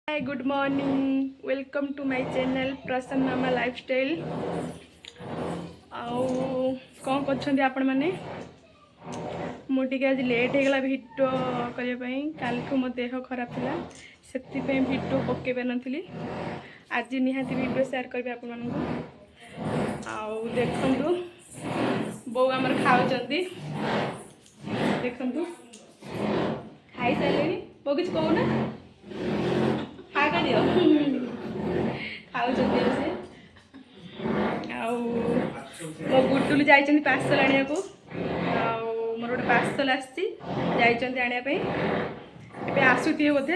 Hi, good morning. Welcome to my channel Prasanna Mama Lifestyle. ଆଉ କ'ଣ କରୁଛନ୍ତି ଆପଣମାନେ? ମୁଁ ଟିକେ ଆଜି ଲେଟ୍ ହେଇଗଲା ଭିଡ଼ିଓ କରିବା ପାଇଁ। କାଲିଠୁ ମୋ ଦେହ ଖରାପ ଥିଲା, ସେଥିପାଇଁ ଭିଡ଼ିଓ ପକାଇ ପାରିନଥିଲି। ଆଜି ନିହାତି ଭିଡ଼ିଓ ସେୟାର କରିବି ଆପଣମାନଙ୍କୁ। ଆଉ ଦେଖନ୍ତୁ, ବୋଉ ଆମର ଖାଉଛନ୍ତି। ଦେଖନ୍ତୁ, ଖାଇସାରିଲେଣି। ବୋଉ, କିଛି କହୁନା? ଖା ଦିଅ। ଖାଉଛନ୍ତି ଏବେ ସେ। ଆଉ ମୋ ଗୁଡୁଲୁ ଯାଇଛନ୍ତି ପାର୍ସଲ ଆଣିବାକୁ। ଆଉ ମୋର ଗୋଟେ ପାର୍ସଲ ଆସିଛି, ଯାଇଛନ୍ତି ଆଣିବା ପାଇଁ। ଏବେ ଆସୁଥିବେ ବୋଧେ।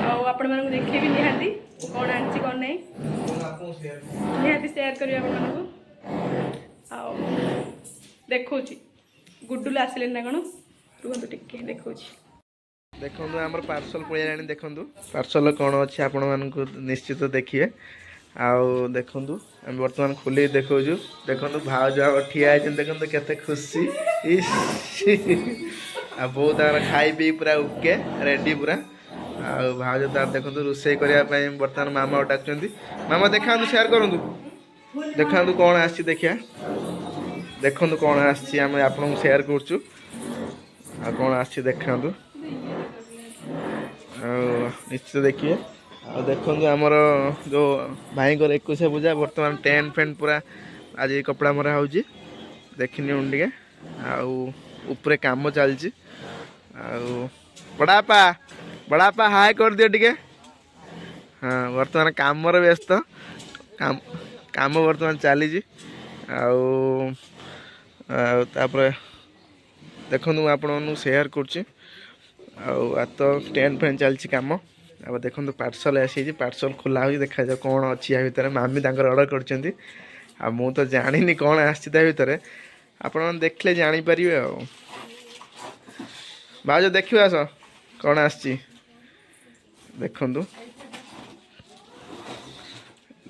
ଆଉ ଆପଣମାନଙ୍କୁ ଦେଖେଇବି ନିହାତି, କ'ଣ ଆଣିଛି କ'ଣ ନାହିଁ, ନିହାତି ସେୟାର କରିବି ଆପଣମାନଙ୍କୁ। ଆଉ ଦେଖାଉଛି, ଗୁଡୁଲୁ ଆସିଲେଣି ନା କ'ଣ? ରୁହନ୍ତୁ ଟିକେ, ଦେଖାଉଛି। ଦେଖନ୍ତୁ, ଆମର ପାର୍ସଲ ପଳେଇଲାଣି। ଦେଖନ୍ତୁ, ପାର୍ସଲ କ'ଣ ଅଛି, ଆପଣମାନଙ୍କୁ ନିଶ୍ଚିତ ଦେଖିବେ। ଆଉ ଦେଖନ୍ତୁ, ଆମେ ବର୍ତ୍ତମାନ ଖୋଲିକି ଦେଖାଉଛୁ। ଦେଖନ୍ତୁ, ଭାଉଜ ଆମର ଠିଆ ହେଇଛନ୍ତି। ଦେଖନ୍ତୁ କେତେ ଖୁସି। ଇସ୍, ଆଉ ବୋଉ ତାଙ୍କର ଖାଇ ପିଇ ପୁରା ଓକେ, ରେଡି ପୁରା। ଆଉ ଭାଉଜ ତାର ଦେଖନ୍ତୁ, ରୋଷେଇ କରିବା ପାଇଁ ବର୍ତ୍ତମାନ ମାମାକୁ ଡାକୁଛନ୍ତି। ମାମା, ଦେଖାନ୍ତୁ, ସେୟାର କରନ୍ତୁ, ଦେଖାନ୍ତୁ କ'ଣ ଆସିଛି। ଦେଖିବା, ଦେଖନ୍ତୁ କ'ଣ ଆସିଛି। ଆମେ ଆପଣଙ୍କୁ ସେୟାର କରୁଛୁ। ଆଉ କ'ଣ ଆସିଛି ଦେଖାନ୍ତୁ, ଆଉ ନିଶ୍ଚିତ ଦେଖିବେ। ଆଉ ଦେଖନ୍ତୁ, ଆମର ଯେଉଁ ଭାଇଙ୍କର ଏକୋଇଶିଆ ପୂଜା, ବର୍ତ୍ତମାନ ଟେଣ୍ଟ ଫେଣ୍ଟ ପୁରା ଆଜି କପଡ଼ା ମରା ହେଉଛି। ଦେଖିନିଅନ୍ତୁ ଟିକେ। ଆଉ ଉପରେ କାମ ଚାଲିଛି। ଆଉ ବଡ଼ାପା, ବଡ଼ାପା, ହାଏ କରିଦିଅ ଟିକେ। ହଁ, ବର୍ତ୍ତମାନ କାମରେ ବ୍ୟସ୍ତ। କାମ କାମ ବର୍ତ୍ତମାନ ଚାଲିଛି। ଆଉ ଆଉ ତାପରେ ଦେଖନ୍ତୁ, ମୁଁ ଆପଣମାନଙ୍କୁ ସେୟାର କରୁଛି। ଆଉ ଆ ତ ଟେଣ୍ଟ ଫେଣ୍ଟ ଚାଲିଛି କାମ। ଆଉ ଦେଖନ୍ତୁ, ପାର୍ସଲ ଆସିଯାଇଛି। ପାର୍ସଲ ଖୋଲା ହେଉଛି, ଦେଖାଯାଉ କ'ଣ ଅଛି ୟା ଭିତରେ। ମାମି ତାଙ୍କର ଅର୍ଡ଼ର କରିଛନ୍ତି। ଆଉ ମୁଁ ତ ଜାଣିନି କ'ଣ ଆସିଛି ତା ଭିତରେ। ଆପଣମାନେ ଦେଖିଲେ ଜାଣିପାରିବେ। ଆଉ ଭାଉଜ, ଦେଖିବ, ଆସ, କ'ଣ ଆସିଛି ଦେଖନ୍ତୁ।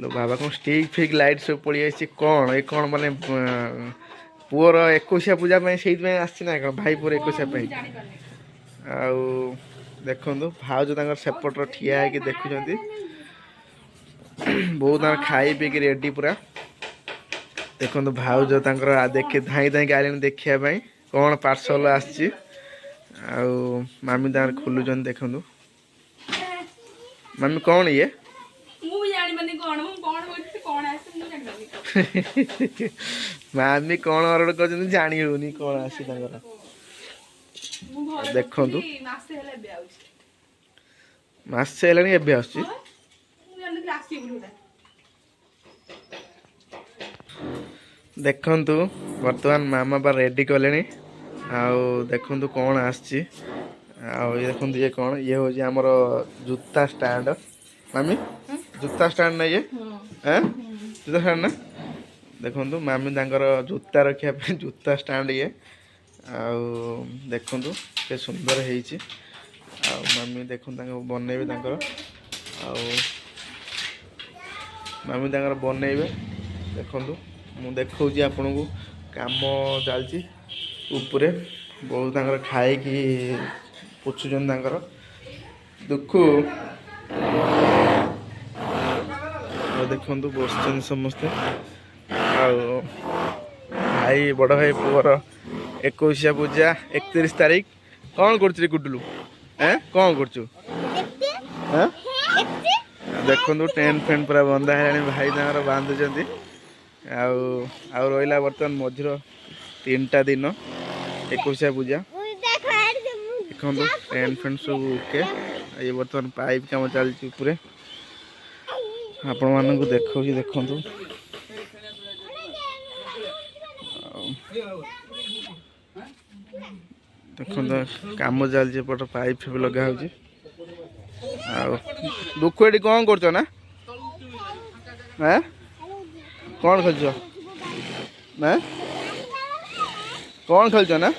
ଲୋ ବାବା, କ'ଣ ଷ୍ଟିକ୍ ଫିକ୍ ଲାଇଟ୍ ସବୁ ପଳେଇ ଆସିଛି। କ'ଣ ଏ କ'ଣ ମାନେ ପୁଅର ଏକୋଇଶିଆ ପୂଜା ପାଇଁ, ସେଇଥିପାଇଁ ଆସିଛି ନା କ'ଣ? ଭାଇ ପୁଅର ଏକୋଇଶିଆ ପାଇଁ। ଆଉ ଦେଖନ୍ତୁ, ଭାଉଜ ତାଙ୍କର ସେପଟର ଠିଆ ହେଇକି ଦେଖୁଛନ୍ତି। ବୋଉ ତାଙ୍କର ଖାଇ ପିଇକି ରେଡି ପୁରା। ଦେଖନ୍ତୁ, ଭାଉଜ ତାଙ୍କର ଦେଖି ଧାଇଁ ଧାଇଁକି ଆଇଲେଣି ଦେଖିବା ପାଇଁ କ'ଣ ପାର୍ସଲ ଆସିଛି। ଆଉ ମାମି ତାଙ୍କର ଖୋଲୁଛନ୍ତି। ଦେଖନ୍ତୁ ମାମି, କ'ଣ ଇଏ? ମୁଁ ବି ଜାଣିପାରୁନି କ'ଣ। ମୁଁ କ'ଣ କହୁଛି, କ'ଣ ଆସିଛି ମୁଁ ଜାଣିପାରୁନି। ମାମି କ'ଣ ଅର୍ଡ଼ର କରିଛନ୍ତି ଜାଣି ହଉନି, କ'ଣ ଆସିଛି ତାଙ୍କର। ମୁଁ ଘରେ ଦେଖନ୍ତୁ। ନଥିଲି, ମାସେ ହେଲା, ଏବେ ଆଉଛି। ମାସେ ହେଲାଣି, ଏବେ ଆସୁଛି। ହଁ, ମୁଁ ଜାଣିନଥିଲି ଆସିବ ବୋଲି ବୋଧେ। ଦେଖନ୍ତୁ, ବର୍ତ୍ତମାନ ମାମା ବା ରେଡି କଲେଣି। ଆଉ ଦେଖନ୍ତୁ କ'ଣ ଆସିଛି। ଆଉ ଇଏ ଦେଖନ୍ତୁ, ଇଏ କ'ଣ? ଇଏ ହେଉଛି ଆମର ଜୁତା ଷ୍ଟାଣ୍ଡ। ମାମି, ଜୁତା ଷ୍ଟାଣ୍ଡ ନା ଇଏ? ଏଁ, ଜୁତା ଷ୍ଟାଣ୍ଡ ନା? ଦେଖନ୍ତୁ, ମାମି ତାଙ୍କର ଜୁତା ରଖିବା ପାଇଁ ଜୁତା ଷ୍ଟାଣ୍ଡ ଇଏ। ଆଉ ଦେଖନ୍ତୁ, କେତେ ସୁନ୍ଦର ହେଇଛି। ଆଉ ମାମି ଦେଖନ୍ତୁ, ତାଙ୍କ ବନେଇବେ ତାଙ୍କର। ଆଉ ମାମି ତାଙ୍କର ବନେଇବେ। ଦେଖନ୍ତୁ, ମୁଁ ଦେଖାଉଛି ଆପଣଙ୍କୁ, କାମ ଚାଲିଛି ଉପରେ। ବୋଉ ତାଙ୍କର ଖାଇକି ପୋଛୁଛନ୍ତି ତାଙ୍କର ଦୁଃଖ। ଆଉ ଦେଖନ୍ତୁ, ବସିଛନ୍ତି ସମସ୍ତେ। ଆଉ ଭାଇ, ବଡ଼ ଭାଇ ପୁଅର ଏକୋଇଶିଆ ପୂଜା 31 ତାରିଖ। କ'ଣ କରୁଛୁ ରେ ଗୁଡୁଲୁ? ଏଁ, କ'ଣ କରୁଛୁ? ଏଁ? ଦେଖନ୍ତୁ, ଟେଣ୍ଟ ଫେଣ୍ଟ ପୁରା ବନ୍ଧା ହେଲାଣି। ଭାଇ ତାଙ୍କର ବାନ୍ଧୁଛନ୍ତି। ଆଉ ଆଉ ରହିଲା ବର୍ତ୍ତମାନ ମଝିର 3ଟା ଦିନ ଏକୋଇଶିଆ ପୂଜା। ଦେଖନ୍ତୁ, ଟେଣ୍ଟ ଫେଣ୍ଟ ସବୁ ଓକେ। ଇଏ ବର୍ତ୍ତମାନ ପାଇପ୍ କାମ ଚାଲିଛି ଉପରେ। ଆପଣମାନଙ୍କୁ ଦେଖାଉଛି, ଦେଖନ୍ତୁ। ଆଉ ଦେଖନ୍ତୁ, କାମ ଚାଲିଛି ଏପଟ, ପାଇପ୍ ଫାଇପ୍ ଲଗା ହେଉଛି। ଆଉ ଦୁଃଖ, ଏଠି କ'ଣ କରୁଛ ନା? ଆଁ, କ'ଣ ଖେଳୁଛ ନା? କ'ଣ ଖେଳୁଛ ନା?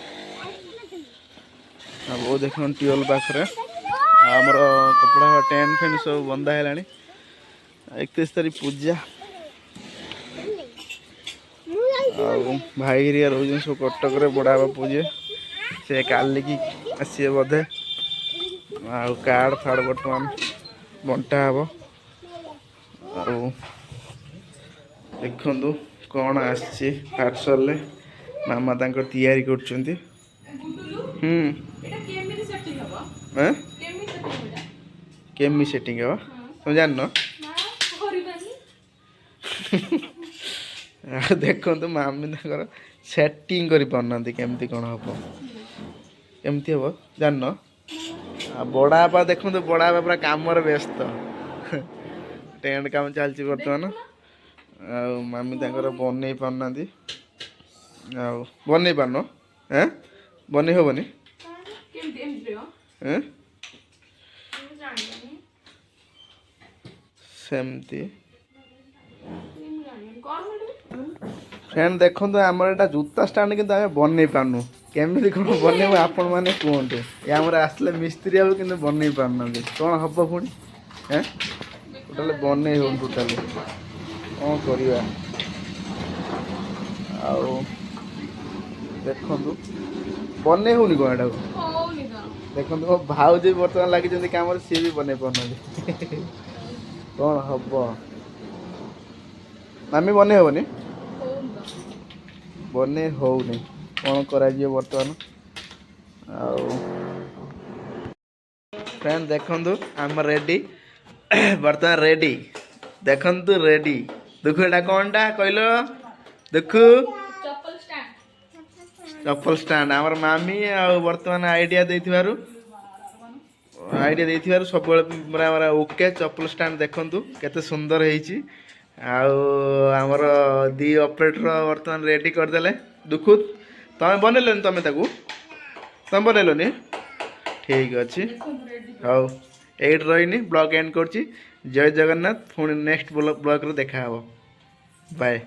ଆଉ ବୋଉ ଦେଖନ୍ତୁ ଟ୍ୟୁବଲ୍ ପାଖରେ। ଆଉ ଆମର କପଡ଼ା ଟେଣ୍ଟ ଫେଣ୍ଟ ସବୁ ବନ୍ଧା ହେଲାଣି। 31 ତାରିଖ ପୂଜା। ଆଉ ଭାଇ ହେରିକା ରହୁଛନ୍ତି ସବୁ କଟକରେ। ବଡ଼ ବାପା ପୁଅ, ସେ କାଲିକି ଆସିବେ ବୋଧେ। ଆଉ କାର୍ଡ଼ ଫାର୍ଡ଼ ବର୍ତ୍ତମାନ ବଣ୍ଟା ହେବ। ଆଉ ଦେଖନ୍ତୁ କ'ଣ ଆସିଛି ପାର୍ସଲରେ। ମାମା ତାଙ୍କର ତିଆରି କରୁଛନ୍ତି। ହୁଁ। ଏଇଟା କେମିତି ସେଟିଂ ହବ? ଏଁ? କେମିତି ସେଟିଂ ହବ ଏଇଟା? କେମିତି ସେଟିଂ ହେବ ତମେ ଜାଣିନ? ନା, କରିବାନି। ଆଉ ଦେଖନ୍ତୁ, ମାମି ତାଙ୍କର ସେଟିଂ କରିପାରୁନାହାନ୍ତି। କେମିତି କ'ଣ ହେବ, କେମିତି ହେବ ଜାଣିନ। ଆଉ ବଡ଼ ବାପା ଦେଖନ୍ତୁ, ବଡ଼ ବାପା ପୁରା କାମରେ ବ୍ୟସ୍ତ। ଟେଣ୍ଟ କାମ ଚାଲିଛି ବର୍ତ୍ତମାନ। ଆଉ ମାମି ତାଙ୍କର ବନେଇ ପାରୁନାହାନ୍ତି। ଆଉ ବନେଇ ପାରୁନ? ଏଁ, ବନେଇ ହେବନି? କେମିତି ଏମିତି ରହିବ? ଏଁ? ମୁଁ ଜାଣିପାରୁନି। ସେମିତି। ମୁଁ ଜାଣିନି, କର ମ୍ୟାଡ଼ାମ। ଫ୍ରେଣ୍ଡ, ଦେଖନ୍ତୁ, ଆମର ଏଇଟା ଜୁତା ଷ୍ଟାଣ୍ଡ, କିନ୍ତୁ ଆମେ ବନେଇ ପାରୁନୁ। କେମିତି କ'ଣ ବନେଇବୁ, ଆପଣମାନେ କୁହନ୍ତୁ। ଏ ଆମର ଆସିଲେ ମିସ୍ତ୍ରୀ ବାବୁ, କିନ୍ତୁ ବନେଇ ପାରୁନାହାନ୍ତି। କ'ଣ ହବ ପୁଣି? ଏଁ, ଟୋଟାଲି ବନେଇ ହେଉନି ଟୋଟାଲି। କ'ଣ କରିବା? ଆଉ ଦେଖନ୍ତୁ, ବନେଇ ହେଉନି କ'ଣ ଏଟାକୁ? ହଉନି ତ। ଦେଖନ୍ତୁ, ମୋ ଭାଉଜ ବି ବର୍ତ୍ତମାନ ଲାଗିଛନ୍ତି କାମରେ, ସିଏ ବି ବନେଇ ପାରୁନାହାନ୍ତି। କ'ଣ ହବ ମାମି? ବନେଇ ହେବନି? ହଉନି ତ। ବନେଇ ହଉନି। କ'ଣ କରାଯିବ ବର୍ତ୍ତମାନ? ଆଉ ଫ୍ରେଣ୍ଡ, ଦେଖନ୍ତୁ, ଆମ ରେଡ଼ି, ବର୍ତ୍ତମାନ ରେଡ଼ି। ଦେଖନ୍ତୁ, ରେଡ଼ି। ଦେଖୁ, ଏଇଟା କ'ଣଟା କହିଲ ଦେଖୁ। ଚପଲ ଷ୍ଟାଣ୍ଡ। ଚପଲ ଷ୍ଟାଣ୍ଡ। ଆମର ମାମି ଆଉ ବର୍ତ୍ତମାନ ଆଇଡ଼ିଆ ଦେଇଥିବାରୁ ସବୁବେଳେ ପୁରା ଆମର ଓକେ। ଚପଲ ଷ୍ଟାଣ୍ଡ ଦେଖନ୍ତୁ କେତେ ସୁନ୍ଦର ହେଇଛି। ଆଉ ଆମର ଦି ଅପରେଟର ବର୍ତ୍ତମାନ ରେଡ଼ି କରିଦେଲେ। ଦୁଖୁ, ତମେ ବନେଇଲନି? ତମେ ତାକୁ, ତମେ ବନେଇଲନି? ଠିକ୍ ଅଛି। ଦେଖନ୍ତୁ, ରେଡ଼ି। ହଉ, ଏଇଠି ରହିନି, ବ୍ଲଗ୍ ଏଣ୍ଡ କରୁଛି। ଜୟ ଜଗନ୍ନାଥ। ପୁଣି ନେକ୍ସଟ ବ୍ଲଗ୍ରେ ଦେଖା ହେବ। ବାଏ।